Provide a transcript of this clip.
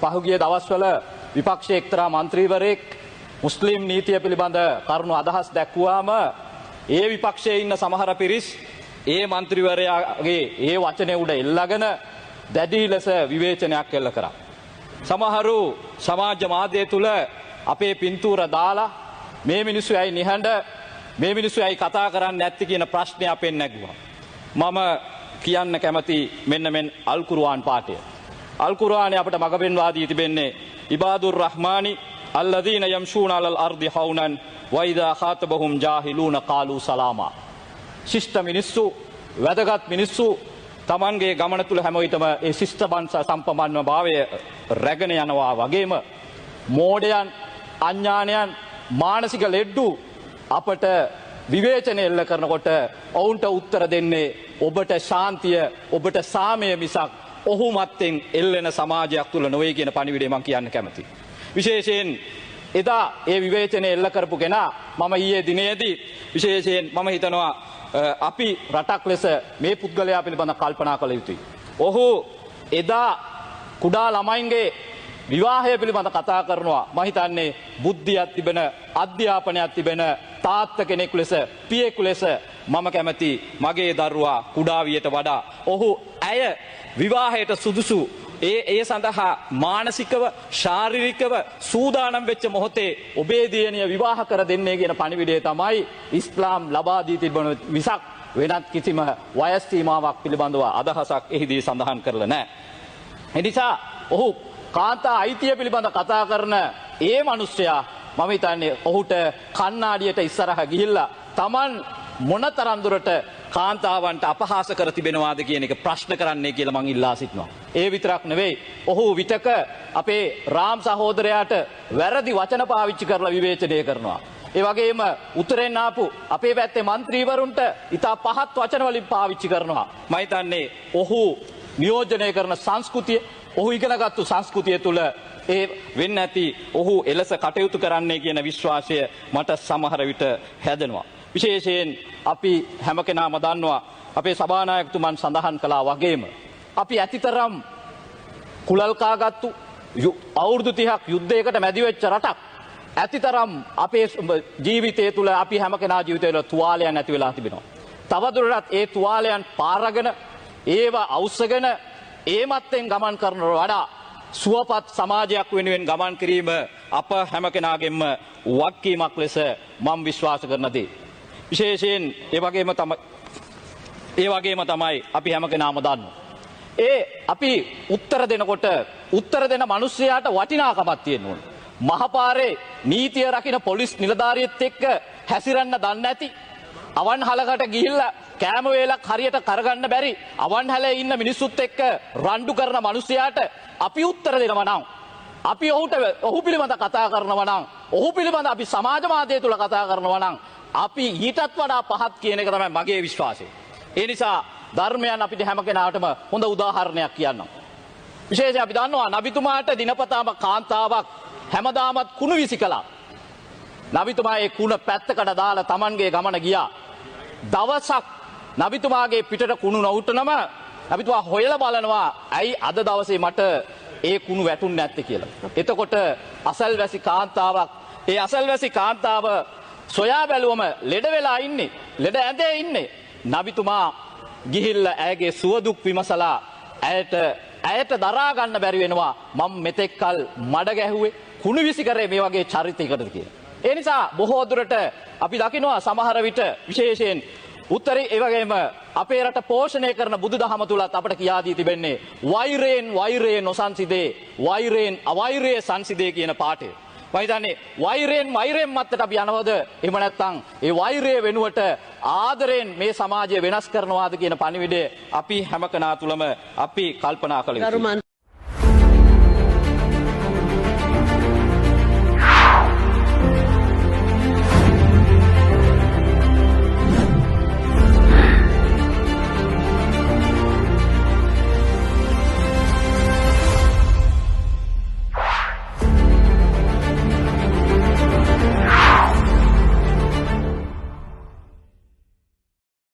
පහුගිය දවස්වල විපක්ෂයේ එක්තරා මන්ත්‍රීවරයෙක් මුස්ලිම් නීතිය පිළිබඳ කරුණු අදහස් දැක්වුවාම ඒ විපක්ෂයේ ඉන්න සමහර පිරිස් ඒ මන්ත්‍රීවරයාගේ ඒ වචනේ උඩ එල්ලගෙන දැඩි ලෙස විවේචනයක් එල්ල කරා. සමහරු සමාජ මාධ්‍ය තුල අපේ පින්තූර දාලා මේ මිනිස්සු ඇයි නිහඬ, මේ මිනිස්සු ඇයි කතා කරන්නේ නැත්තේ කියන ප්‍රශ්නය අපෙන් නැගුවා. මම කියන්න කැමති මෙන්න මෙන් අල් කුර්ආන් පාඨය. අල් කුර්ආනයේ අපට මඟ පෙන්වා දී තිබෙන්නේ ඉබාදුර් රහ්මානි අල්ලදීන යම්ෂූන අලල් අර්දි හවුනන් වයිදා ખાතබහුම් ජාහිලූන කාලූ සලාමා. ශිෂ්ට මිනිස්සු, වැදගත් මිනිස්සු තමන්ගේ ගමන තුල හැම විටම ඒ ශිෂ්ට සම්පන්න භාවය රැගෙන යනවා වගේම මෝඩයන්, අඥානයන්, මානසික ලෙඩ්ඩු අපට විවේචනය එල්ල කරනකොට ඔවුන්ට උත්තර දෙන්නේ ඔබට ශාන්තිය, ඔබට සාමය මිසක් ඔහු මත්තෙන් එල්ලෙන සමාජයක් තුල නොවේ කියන පණිවිඩය මම කියන්න කැමතියි. විශේෂයෙන් එදා ඒ විවේචනය එල්ල කරපු කෙනා මම ඊයේ දිනේදී විශේෂයෙන් මම හිතනවා අපි රටක් ලෙස මේ පුද්ගලයා පිළිබඳ කල්පනා කළ යුතුයි. ඔහු එදා කුඩා ළමයින්ගේ විවාහය පිළිබඳ කතා කරනවා. මම හිතන්නේ බුද්ධියක් තිබෙන, අධ්‍යාපනයක් තිබෙන තාත්ත කෙනෙක් ලෙස, පියෙකු ලෙස මම කැමති මගේ දරුවා කුඩා වියට වඩා ඔහු ඇය විවාහයට සුදුසු ඒ සඳහා මානසිකව ශාරීරිකව සූදානම් වෙච්ච මොහොතේ ඔබේ දියණිය විවාහ කර දෙන්නේ කියන පණිවිඩය තමයි ඉස්ලාම් ලබා දී තිබෙන මිසක් වෙනත් කිසිම වයස් සීමාවක් පිළිබඳව අදහසක් එහිදී සඳහන් කරලා නැහැ. එනිසා ඔහු කාන්තා අයිතිය පිළිබඳ කතා කරන ඒ මිනිස්සයා මම හිතන්නේ ඔහුට කණ්ණාඩියට ඉස්සරහ ගිහිල්ලා Taman මොනතරම් දුරට කාන්තාවන්ට අපහාස කර තිබෙනවාද කියන එක ප්‍රශ්න කරන්නේ කියලා මං ඉල්ලා සිටිනවා. ඒ විතරක් නෙවෙයි, ඔහු විතක අපේ රාම් සහෝදරයාට වැරදි වචන පාවිච්චි කරලා විවේචනය කරනවා. ඒ වගේම උතුරෙන් ආපු අපේ පැත්තේ මන්ත්‍රීවරුන්ට ඉතා පහත් වචන වලින් පාවිච්චි කරනවා. මම හිතන්නේ ඔහු නියෝජනය කරන සංස්කෘතිය, ඔහු ඉගෙනගත්තු සංස්කෘතිය තුළ ඒ වෙන්නේ නැති ඔහු එලෙස කටයුතු කරන්නේ කියන විශ්වාසය මට සමහර විට හැදෙනවා. විශේෂයෙන් අපි හැම කෙනාම දන්නවා අපේ සභානායකතුමන් සඳහන් කළා වගේම අපි ඇතිතරම් කුලල් කාගත්තු අවුරුදු 30ක් යුද්ධයකට මැදි වෙච්ච රටක්. ඇතිතරම් අපේ ජීවිතය තුළ අපි හැම කෙනා ජීවිතය තුළ තුවාලයන් ඇති වෙලා තිබෙනවා. තවදුරටත් ඒ තුවාලයන් පාරගෙන ඒවා අවුස්සගෙන ඒ මත්තෙන් ගමන් කරනවට වඩා සුවපත් සමාජයක් වෙනුවෙන් ගමන් කිරීම අප හැම කෙනාගේම වගකීමක් ලෙස මම විශ්වාස කරන දේ. විශේෂයෙන් ඒ වගේම තමයි අපි හැම කෙනාම දන්නවා. ඒ අපි උත්තර දෙනකොට උත්තර දෙන මිනිස්සයාට වටිනාකමක් තියෙන්න ඕන. මහපාරේ නීතිය රකින්න පොලිස් නිලධාරියෙත් එක්ක හැසිරෙන්න දන්නේ නැති, අවන්හලකට ගිහිල්ලා කෑම වේලක් හරියට කරගන්න බැරි අවන්හලේ ඉන්න මිනිස්සුත් එක්ක රණ්ඩු කරන මිනිස්සයාට අපි උත්තර දෙනවා නම්, අපි ඔහු පිළිබඳ කතා කරනවා නම්, ඔහු පිළිබඳ අපි සමාජ මාධ්‍ය තුල කතා කරනවා නම් අපි ඊටත් වඩා පහත් කියන එක තමයි මගේ විශ්වාසය. ඒ නිසා ධර්මයන් අපිට හැම කෙනාටම හොඳ උදාහරණයක් කියන්නම්. විශේෂයෙන් අපි දන්නවා නබිතුමාට දිනපතාම කාන්තාවක් හැමදාමත් කුණු විසි කළා. නබිතුමා ඒ කුණ පැත්තකට දාලා Tamanගේ ගමන ගියා. දවසක් නබිතුමාගේ පිටට කුණු නොවුටනම නබිතුමා හොයලා බලනවා ඇයි අද දවසේ මට ඒ කුණු වැටුන්නේ නැත්තේ කියලා. එතකොට අසල්වැසි කාන්තාවක්, ඒ අසල්වැසි කාන්තාව සොයා බැලුවම ලෙඩ වෙලා ඉන්නේ, ලෙඩ ඇඳේ ඉන්නේ. නබිතුමා ගිහිල්ලා ඇයගේ සුවදුක් විමසලා ඇයට දරා ගන්න බැරි වෙනවා මම මෙතෙක් කල් මඩ ගැහුවේ කුණු විසි කරේ මේ වගේ චරිතයකටද කියලා. ඒ නිසා බොහෝ දුරට අපි දකිනවා සමහර විට විශේෂයෙන් උත්තරේ ඒ වගේම අපේ රට පෝෂණය කරන බුදුදහම තුලත් අපට කියා දී තිබෙන්නේ වෛරයෙන් වෛරය නොසන්සිදේ, වෛරයෙන් අවෛරය සංසිදේ කියන පාඨය. මම හිතන්නේ වෛරයෙන් වෛරයෙන් මත්තට අපි යනවද, එහෙම නැත්නම් ඒ වෛරය වෙනුවට ආදරයෙන් මේ සමාජය වෙනස් කරනවාද කියන පණිවිඩය අපි හැම කෙනා තුළම අපි කල්පනා කළ යුතුයි.